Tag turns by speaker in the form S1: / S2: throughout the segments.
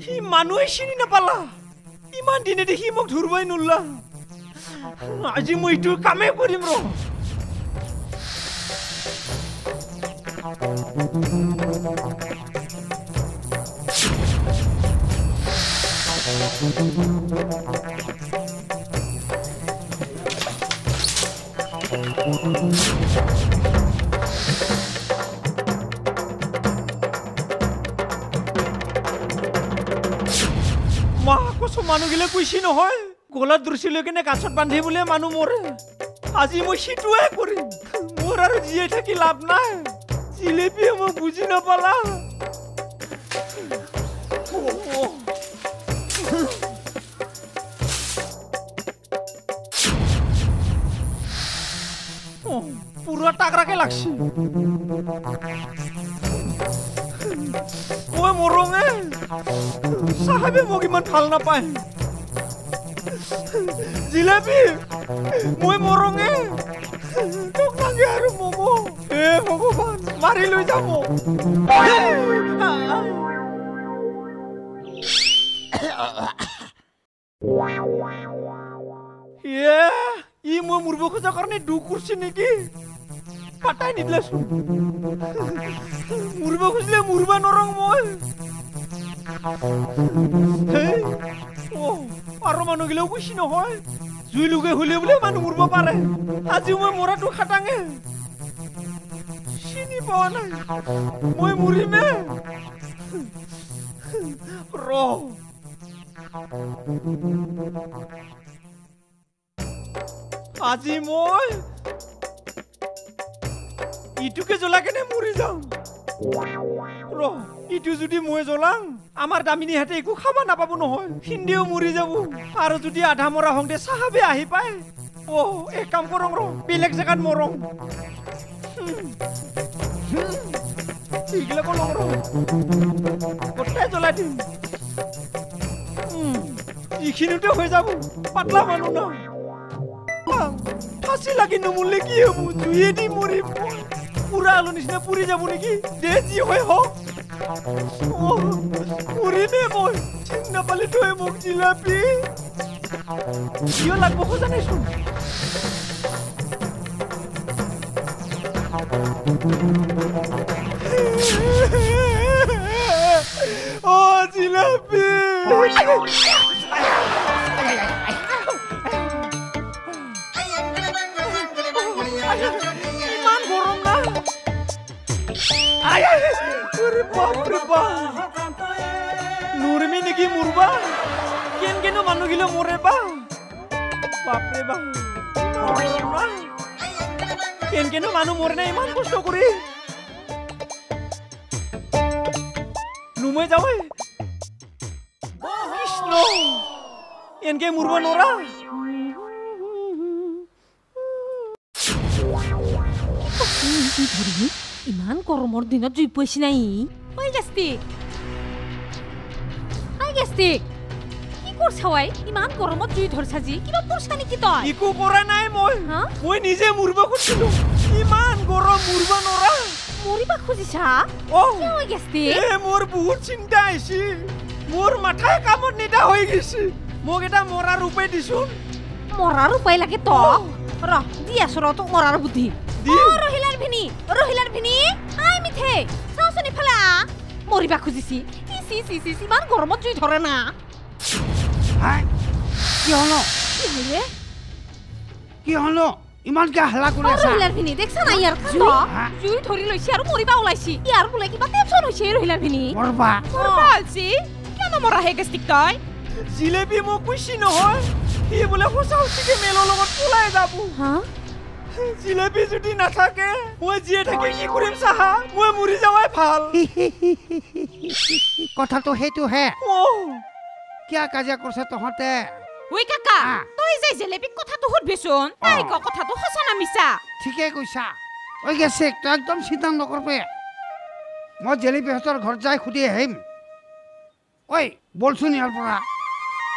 S1: সি মানুহে চিনি নাপালা, ইমান দিনে দেখি মোক ধৰবই নোলা। আজি মই এইটো কামেই কৰিম ৰ। মা কৈছো মানুহগিলে কৈছি নহয়, গলাত দৃশ্যি লৈ কেনে গাছত বান্ধি বোলে মানুহ মৰে। আজি মই সিটোৱে কৰিম, মোৰ আৰু জীয়াই থাকি লাভ নাই। জিলেপিয়ে মোক বুজি নাপালা। পুৰা টাকৰাকে লাগছি। মই মৰঙে, চাহাবে মোক ইমান ভাল নাপায়। জিলাপি মই মৰঙে, তোক লাগে আৰু মম'। হে ভগৱান, মাৰি লৈ যাব। ই মই মৰিব খোজাৰ কাৰণে দুখ কৰিছে নেকি? পাতাই নিদিলাচোন। মৰিব খুজিলে মৰিব নৰং মই। আৰু মানুহগিলাও কৈছি নহয়, জুই লগে হ'লে বোলে মানুহ মৰিব পাৰে। আজি মই মৰাটো খাটাঙে, চিনি পোৱা নাই, মই মৰিমে ৰ। আজি মই ইটোকে জ্বলা কেনে মৰি যাম ৰ। ইটো যদি মই জ্বলাং, আমাৰ দামিনীহঁতে একো খাব নাপাব নহয়, সিন্দিও মৰি যাব। আৰু যদি আধা মৰা হওঁতে চাহাবে আহি পায়, অ' এক কাম কৰং ৰ, বেলেগ জেগাত মৰং। এইবিলাকো লওঁ ৰ, গোটেই জ্বলাই দিম। এইখিনিতে হৈ যাব, পাতলা মানুহ না। ফাঁচি লাগি নমৰিলে কি হ'ব? জুইয়েদি মৰিম, পুৰা আলু নিচিনা পুৰি যাব নেকি? দে যি হয় হওক, মৰিমে মই। চিন নাপালি তই মোক জিলাপি কিয় লাগব খোজা নাইচোন। অ জিলাপি, ইমান গৰম না? বাপৰে বাপ, নুৰমি নেকি মৰবা? কেন কেন মানুহগিলা মৰে বা। বাপৰে বাপ, কেন কেন মানুহ মৰে না ইমান কষ্ট কৰি। নুমে যাওঁ, কৃষ্ণ, এনকে মৰব নৰা।
S2: ইমান গৰমৰ দিনত জুই পুৱাইছি নাই। ঐ গেষ্টিক, ঐ গেষ্টিক, কি কৰছা ঐ? ইমান গৰমত জুই ধৰছা যি, কিবা কৰছা নেকি তই?
S1: একো কৰা নাই মই, মই নিজে মৰিব খুজিছিলো। ইমান গৰম, মৰিব নৰা।
S2: মৰিবা খুজিছা?
S1: অ
S2: ঐ গেষ্টিক,
S1: এ মোৰ বহুত চিন্তা আহিছি, মোৰ মাথাই কামত নিদা হৈ গৈছে। মোক এটা মৰাৰ উপায় দিছোন।
S2: মৰাৰ উপায় লাগে তক? ৰ দি আছো ৰ তোক মৰাৰ বুদ্ধি। ৰহিলাৰ ভিনি, ৰহিলাৰ ভিনি, I মিঠে চাওচোন ইফালে আ। মৰিবা খুজিছি। চি চি চি, ইমান গৰমত জুই ধৰে না।
S3: কি হ'ল?
S2: কি হ'ল?
S3: কি হ'ল? ইমানকে হাল্লা কৰি আছা?
S2: ৰহিলাৰ ভিনি, দেখছা না ইয়াৰ কাণ্ড? জুই ধৰি লৈছি আৰু মৰিবা ওলাইছি। ইয়াৰ বোলে কিবা টেনচন হৈছে। ৰহিলাৰ ভিনি,
S3: মৰবা
S4: মৰবা ওলছি? কিয় নমৰা হে গেষ্টিক তই?
S1: জিলেপি মোক কৈছি নহয়, সি বোলে সঁচা সঁচিকে মেলৰ লগত পলাই যাব।
S2: হা,
S1: জিলেপি যদি নাথাকে মই জীয়াই থাকি কি কৰিম চাহা? মই মৰি যাৱাই ভাল।
S3: কথাটো সেইটোহে। কিয় কাজিয়া কৰিছ তহঁতে?
S4: ঐ কাকা, তই যে জেলেপিক কথাটো সুধবিচোন, তাই ক কথাটো সঁচা না মিছা।
S3: ঠিকে কৈছা। ঐ গেছে, তই একদম চিন্তা নকৰবি, মই জেলেপিহঁতৰ ঘৰত যাই সুধি আহিম। ঐ বলচোন ইয়াৰ পৰা।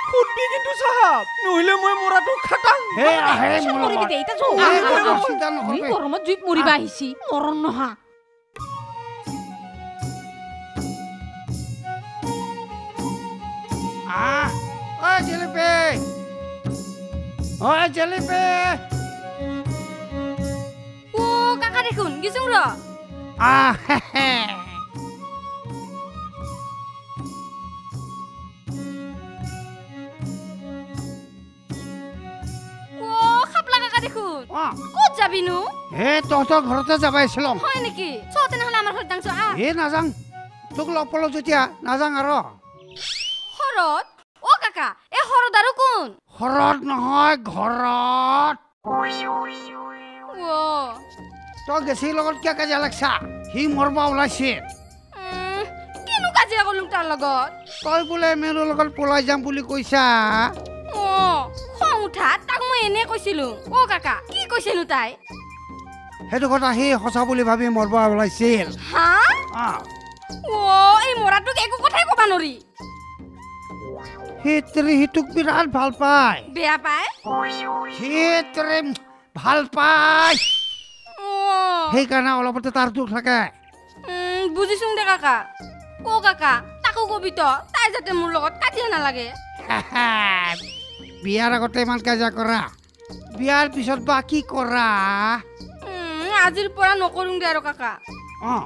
S1: সুধবি কিন্তু চাহাব, নহ'লে মই মৰাটো খাটাং।
S3: হে আহে মোৰ
S2: মৰিবি
S3: লগত।
S2: দে এতিয়া যৌ।
S3: চিন্তা নকৰবি।
S2: গৰমত জুইত মৰিবা আহিছি, মৰণ নহা।
S3: হয় জেলেপি।
S2: ও কাকা দেখোন গিচুং ৰ। ও খাপলা কাকা দেখোন, ক'ত যাবিনো?
S3: হে তহঁতৰ ঘৰতে যাবা আহিছিলো।
S2: হয় নেকি? চ তেনেহ'লে আমাৰ ঘৰত যাংচোন। আহ।
S3: হে নাযাং, তোক লগ পালো যেতিয়া নাযাং আৰু।
S2: শৰৎ? ও কাকা, এই শৰৎ আৰু কোন?
S3: শৰৎ নহয়, ঘৰত।
S2: ও
S3: তই গেছিৰ লগত কিয় কাজিয়া লাগছা? সি মৰবা ওলাইছে।
S2: কিনো কাজিয়া কৰিলো তাৰ লগত?
S3: তই বোলে মেনুৰ লগত পলাই যাম বুলি কৈছা।
S2: অ খং উঠাত তাক মই এনে কৈছিলো। ও কাকা, কি কৈছেনো তাই?
S3: সেইটো কথা সি সঁচা বুলি ভাবি মৰবা ওলাইছিল।
S2: হা? অ এই মৰাটোক একো কথাই ক'বা নৰি।
S3: সেইটোৰে সিটোক বিৰাট ভাল পায়।
S2: বেয়া পায়?
S3: সেইটোৰে ভাল পায়, সেইকাৰণে অলপতে তাৰ দুখ লাগে।
S2: বুজিছোং দে কাকা। ও কাকা, তাকো কবি তো, তাই যাতে মোৰ লগত কাজিয়া নালাগে।
S3: বিয়াৰ আগতে ইমান কাজিয়া কৰা, বিয়াৰ পিছত বা কি কৰা?
S2: আজিৰ পৰা নকৰোং দে আৰু কাকা।
S3: অঁ,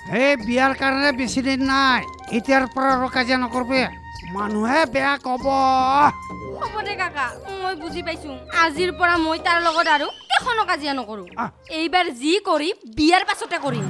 S3: সেই বিয়াৰ কাৰণে বেছি দিন নাই, এতিয়াৰ পৰা আৰু কাজিয়া নকৰবি, মানুহে বেয়া ক'ব।
S2: হ'ব দে কাকা, মই বুজি পাইছো। আজিৰ পৰা মই তাৰ লগত আৰু কেখনো কাজিয়া নকৰো। এইবাৰ যি কৰিম বিয়াৰ পাছতে কৰিম।